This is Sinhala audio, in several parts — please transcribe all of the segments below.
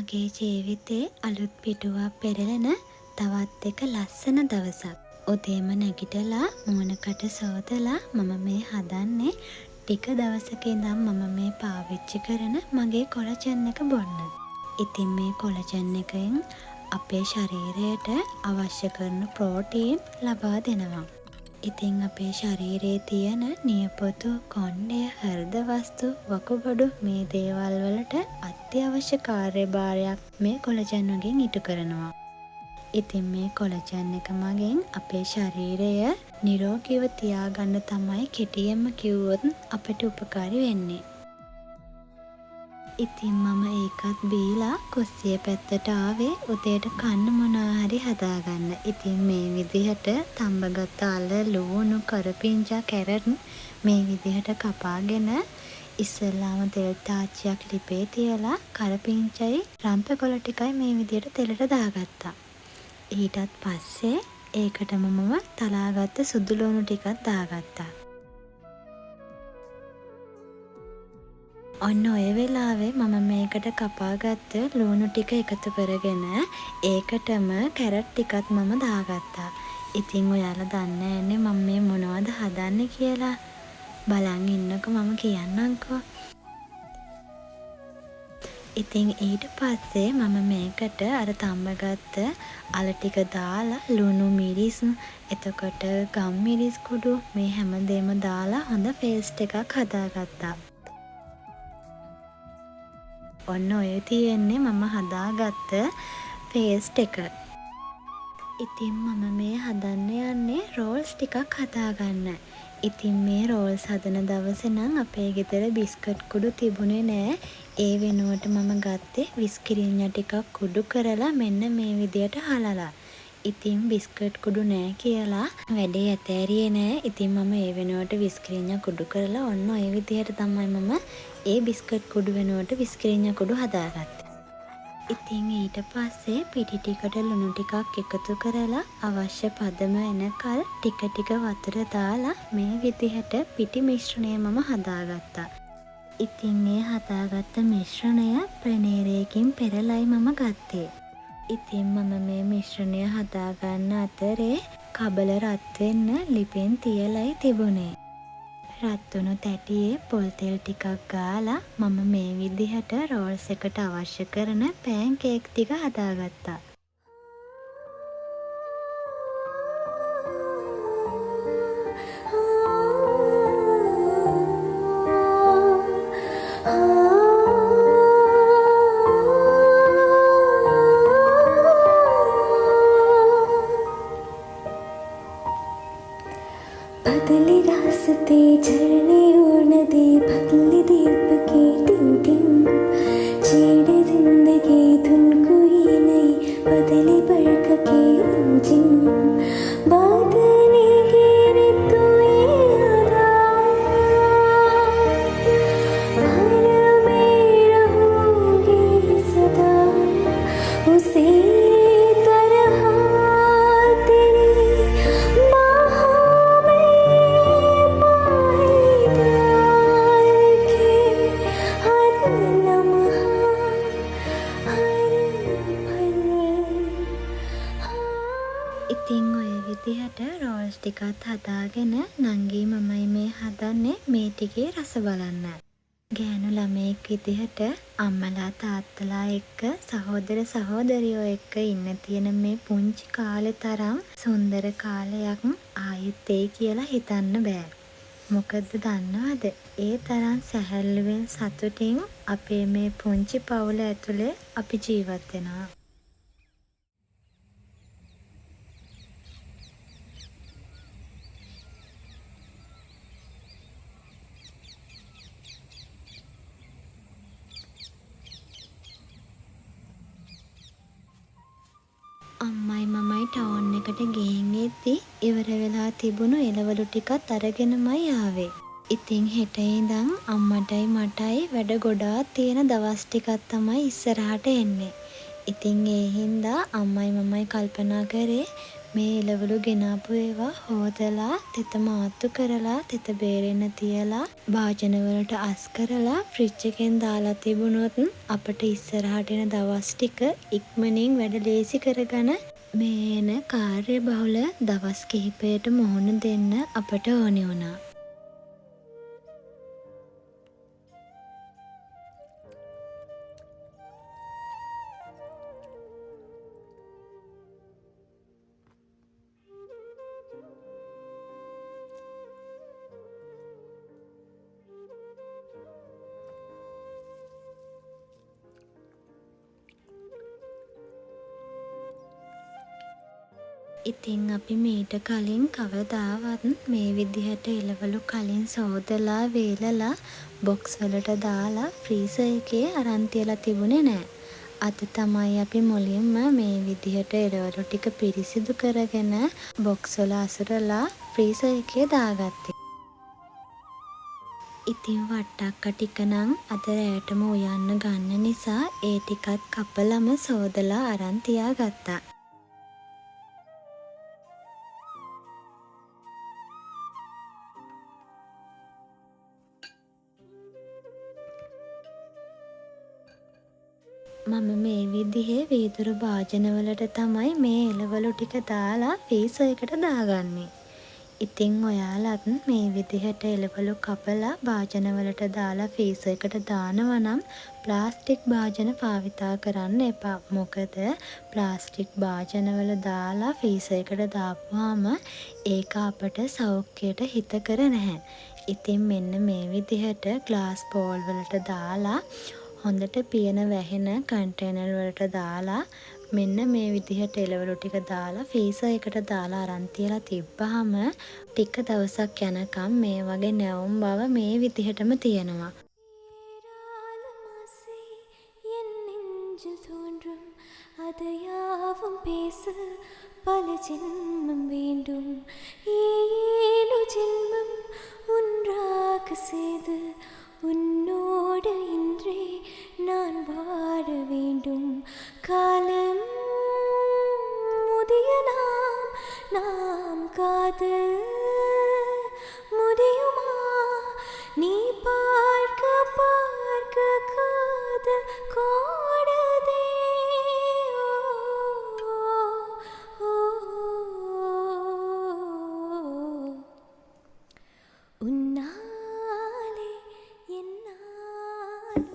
මගේ ජීවිතේ අලුත් පිටුවක් පෙරලෙන තවත් එක ලස්සන දවසක්. උදේම නැගිටලා මූණ කට සෝදලා මම මේ හදන්නේ ටික දවසක ඉඳන් මම මේ පාවිච්චි කරන මගේ කොලජන් එක බොන්න. ඉතින් මේ කොලජන් එකෙන් අපේ ශරීරයට අවශ්‍ය කරන ප්‍රෝටීන් ලබා දෙනවා. ඉතින් අපේ ශරීරයේ තියෙන නියපොතු, කොණ්ඩය, හෘද වස්තු, වකුගඩු මේ දේවල් වලට අත්‍යවශ්‍ය කාර්යභාරයක් මේ කොලජන් මගින් ඉටු කරනවා. ඉතින් මේ කොලජන් එක මගින් අපේ ශරීරය නිරෝගීව තියාගන්න තමයි කෙටියෙන්ම කිව්වොත් අපිට උපකාරී වෙන්නේ. ඉතින් මම ඒකත් බීලා කුස්සිය පැත්තට ආවේ උදේට කන්න මොනවා හරි හදාගන්න. ඉතින් මේ විදිහට තම්බගත්ත අල, ළූණු, කරපිංචා, කැරට් මේ විදිහට කපාගෙන ඉස්සෙල්ලාම තෙල් තාච්චියක් ලිපේ තියලා කරපිංචයි රම්පෙ කොළ ටිකයි මේ විදිහට තෙලට දාගත්තා. ඊටත් පස්සේ ඒකටම මම තලාගත්ත සුදු ලූණු ටිකත් දාගත්තා. ඔන්න ඔය වෙලාවේ මම මේකට කපාගත්ත ලූණු ටික එකතු කරගෙන ඒකටම කැරට් ටිකත් මම දාගත්තා. ඉතින් ඔයාලා දන්නේ නෑනේ මම මේ මොනවද හදන්නේ කියලා. බලන් ඉන්නකෝ මම කියන්නම්කෝ. ඉතින් ඊට පස්සේ මම මේකට අර තම්බගත්ත අල ටික දාලා ලුණු මිරිස් එතකොට ගම්මිරිස් කුඩු මේ හැමදේම දාලා හොඳ පේස්ට් එකක් හදාගත්තා. ඔන්න ඔය තියෙන්නේ මම හදාගත්ත පේස්ට් එක. ඉතින් මම මේ හදන්න යන්නේ රෝල්ස් ටිකක් හදාගන්න. ඉතින් මේ රෝල්ස් හදන දවසේ නම් අපේ ගෙදර බිස්කට් කුඩු තිබුණේ නෑ. ඒ වෙනුවට මම ගත්තේ විස්කිරිඤ්ඤා ටිකක් කුඩු කරලා මෙන්න මේ විදියට හලලා. ඉතින් බිස්කට් කුඩු නෑ කියලා වැඩේ අතෑරියේ නෑ. ඉතින් මම ඒ වෙනුවට විස්කිරිඤ්ඤා කුඩු කරලා ඔන්න ඔය විදියට තමයි මම ඒ බිස්කට් කුඩු වෙනුවට විස්කිරිඤ්ඤා කුඩු හදාගත්තේ. ඉතින් ඊට පස්සේ පිටි ටිකට ලුණු ටිකක් එකතු කරලා අවශ්‍ය පදම එනකල් ටික ටික වතුර දාලා මේ විදිහට පිටි මිශ්‍රණය මම හදාගත්තා. ඉතින් ඒ හදාගත්ත මිශ්‍රණය පෙනේරයකින් පෙරලයි මම ගත්තේ. ඉතින් මම මේ මිශ්‍රණය හදාගන්න අතරේ කබල රත් වෙන්න ලිපෙන් තියලයි තිබුණේ. රත් වුණු තැටියේ පොල් තෙල් ටිකක් ගාලා මම මේ විදිහට රෝල්ස් එකට අවශ්‍ය කරන පෑන් කේක් ටික හදාගත්තා. बदले रास्ते झरने और नदी, बदले दीप की टिम टिम, छेड़े जिंदगी धुन कोई नहीं, बदले बरख के रिमझिम, बदलेगी ऋतुएं अदा, भर में रहूंगी सदा, उसी तरह तेरी बाहों में बाहें डाल के, हर लम्हा हर पल। ඉතින් ඔය විදිහට රෝල්ස් ටිකත් හදාගෙන නංගී මමයි මේ හදන්නේ මේ ටිකේ රස බලන්න. ගෑනු ළමයෙක් විදිහට අම්මලා තාත්තලා එක්ක සහෝදර සහෝදරියෝ එක්ක ඉන්න තියෙන මේ පුංචි කාලෙ තරම් සුන්දර කාලයක් ආයෙත් එයි කියලා හිතන්න බෑ. මොකද දන්නවද, ඒ තරම් සැහැල්ලුවෙන් සතුටින් අපේ මේ පුංචි පවුල ඇතුලේ අපි ජීවත් වෙනවා. අම්මයි මමයි ටවුන් එකට ගිහින් එද්දි ඉවර වෙලා තිබුණු එළවලු ටිකත් අරගෙනමයි ආවේ. ඉතින් හෙට ඉඳන් අම්මටයි මටයි වැඩ ගොඩාක් තියෙන දවස් ටිකක් තමයි ඉස්සරහට එන්නේ. ඉතින් ඒ හින්දා අම්මයි මමයි කල්පනා කරේ මේ එළවලු ගෙනාපු ඒවා හෝදලා, තෙත මාත්තු කරලා, තෙත බේරෙන්න තියලා, භාජන වලට අස් කරලා ෆ්‍රිජ් එකෙන් දාලා තිබුණොත් අපට ඉස්සරහට එන දවස් ටික ඉක්මනින් වැඩ ලේසි කරගෙන මේ එන කාර්යබහුල දවස් කිහිපයට මුහුණ දෙන්න අපට ඕනි වුණා. ඉතින් අපි මීට කලින් කවදාවත් මේ විදිහට එළවලු කලින් සෝදලා වේලලා බොක්ස් වලට දාලා ෆ්‍රීසර් එකේ අරන් තියලා තිබුණේ නෑ. අද තමයි අපි මුලින්ම මේ විදිහට එළවලු ටික පිරිසිදු කරගෙන බොක්ස් වල අසුරලා ෆ්‍රීසර් එකේ දාගත්තේ. ඉතින් වට්ටක්ක ටික නම් අද රෑටම උයන්න ගන්න නිසා ඒ ටිකත් කපලම සෝදලා අරන් තියාගත්තා. මම මේ විදිහේ වීදුරු භාජන වලට තමයි මේ එළවලු ටික දාලා ෆ්‍රීසර් එකට දාගන්නේ. ඉතින් ඔයාලත් මේ විදිහට එළවලු කපලා භාජන වලට දාලා ෆ්‍රීසර් එකට දානවා නම් ප්ලාස්ටික් භාජන භාවිතා කරන්න එපා. මොකද ප්ලාස්ටික් භාජන වල දාලා ෆ්‍රීසර් එකට දාපුවාම ඒක අපට සෞඛ්‍යයට හිතකර නැහැ. ඉතින් මෙන්න මේ විදිහට ග්ලාස් බෝල් වලට දාලා හොඳට පියන වැහෙන කන්ටේනර් වලට දාලා මෙන්න මේ විදිහට එළවලු ටික දාලා ෆ්‍රීසර් එකට දාලා අරන් තියලා තිබ්බහම ටික දවසක් යනකම් මේ වගේ නැවුම් බව මේ විදිහටම තියෙනවා. ஏராளம் ஆசை என் நெஞ்சில் தோன்றும், அது யாவும் பேச பல ஜென்மம் வேண்டும். ஏழு ஜென்மம் ஒன்றாக செய்து உன்னோடு இன்றே நான் வாழ வேண்டும். காலம் முதிய நாம் நாம் காதல் முடியுமா? நீ பார்க்க பார்க்க காதல் கோடதே. ஓ, ஓ, உன்னாலே என்னாலும்.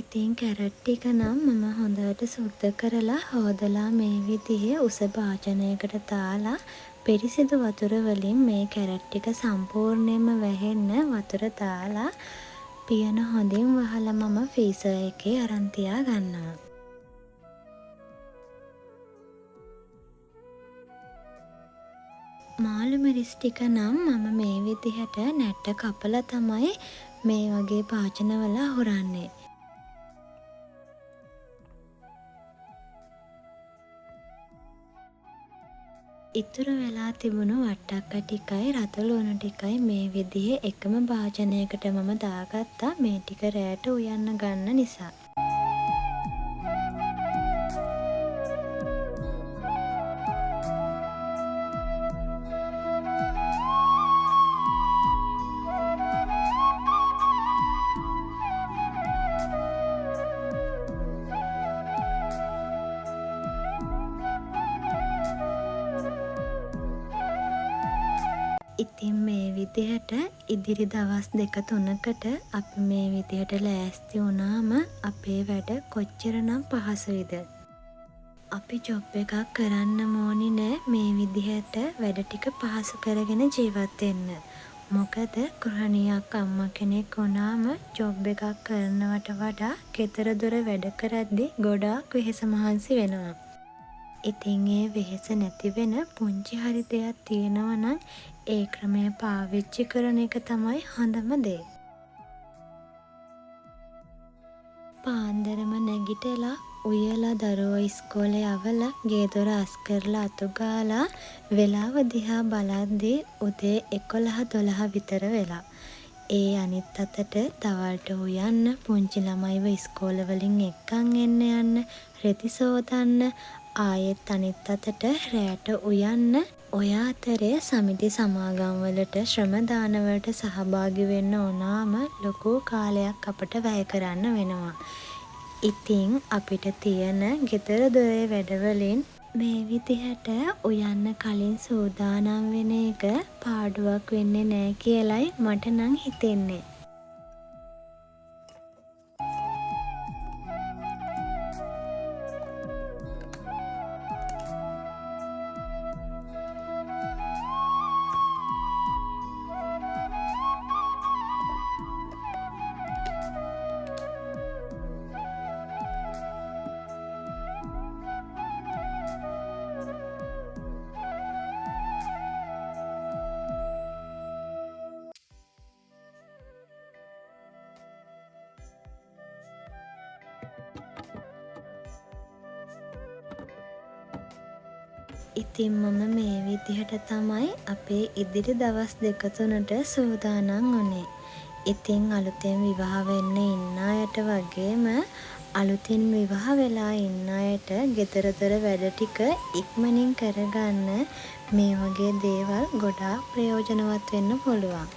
ඉතින් කැරට් ටික නම් මම හොඳට සුද්ද කරලා හෝදලා මේ විදිහේ උස භාජනයකට දාලා පිරිසිදු වතුර වලින් මේ කැරට් ටික සම්පූර්ණයෙන්ම වැහෙන්න වතුර දාලා පියන හොඳින් වහලා මම ෆ්‍රීසර් එකේ අරන් තියා ගන්නවා. මාළු මිරිස් ටික නම් මම මේ විදිහට නැට්ට කපලා තමයි මේ වගේ භාජනවල අහුරන්නේ. ඉතුරු වෙලා තිබුණු වට්ටක්ක ටිකයි රතු ලුණු ටිකයි මේ විදිහේ එකම භාජනයකට මම දාගත්තා, මේ ටික රෑට උයන්න ගන්න නිසා. ඉතින් මේ විදිහට ඉදිරි දවස් දෙක තුනකට අපි මේ විදිහට ලෑස්ති වුණාම අපේ වැඩ කොච්චරනම් පහසුයිද? අපි ජොබ් එකක් කරන්නම ඕනි නෑ මේ විදිහට වැඩ ටික පහසු කරගෙන ජීවත් වෙන්න. මොකද ගෘහණියක් අම්මා කෙනෙක් වුණාම ජොබ් එකක් කරනවට වඩා ගෙදර දොර වැඩ කරද්දි ගොඩාක් වෙහෙස මහන්සි වෙනවා. ඉතින් ඒ වෙහෙස නැති වෙන පුංචි හරි දෙයක් තියෙනවා නම් ඒ ක්‍රමය පාවිච්චි කරන එක තමයි හොඳම දේ. පාන්දරම නැගිටලා උයලා දරුවෝ ඉස්කෝලේ යවලා ගේ දොර අස් කරලා අතු ගාලා වෙලාව දිහා බලද්දී උදේ 11 12 විතර වෙලා. ඒ අනිත් අතට දවල්ට උයන්න, පුංචි ළමයිව ඉස්කෝල වලින් එක්කන් එන්න යන්න, රෙදි සෝදන්න, ආයෙත් අනිත් අතට රෑට උයන්න. ඔය අතරේ සමිති සමාගම් වලට ශ්‍රම දාන වලට සහභාගී වෙන්න වුණාම ලොකු කාලයක් අපට වැය කරන්න වෙනවා. ඉතින් අපිට තියෙන ගෙදර දොරේ වැඩ වලින් මේ විදිහට උයන්න කලින් සූදානම් වෙන එක පාඩුවක් වෙන්නේ නෑ කියලයි මට නම් හිතෙන්නේ. ඉතින් මම මේ විදිහට තමයි අපේ ඉදිරි දවස් දෙක තුනට සූදානම් වුණේ. ඉතින් අලුතෙන් විවාහ වෙන්න ඉන්න අයට වගේම අලුතින් විවාහ වෙලා ඉන්න අයට ගෙදර දොර වැඩ ටික ඉක්මනින් කරගන්න මේ වගේ දේවල් ගොඩාක් ප්‍රයෝජනවත් වෙන්න පුළුවන්.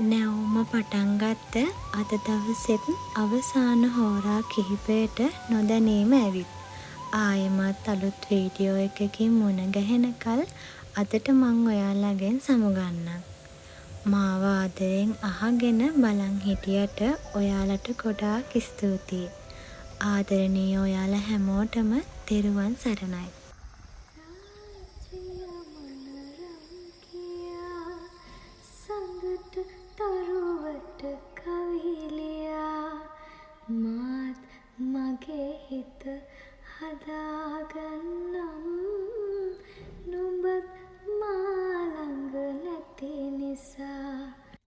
නැවුම පටන් ගත්ත අද දවසෙත් අවසාන හෝරා කිහිපයට නොදැනීම ඇවිත්. ආයෙමත් අලුත් වීඩියෝ එකකින් මුණ ගැහෙනකල් අදට මං ඔයාලගෙන් සමුගන්නම්. මාව ආදරෙන් අහගෙන බලන් හිටියට ඔයාලට ගොඩාක් ස්තූතියි. ආදරණීය ඔයාලා හැමෝටම තෙරුවන් සරණයි.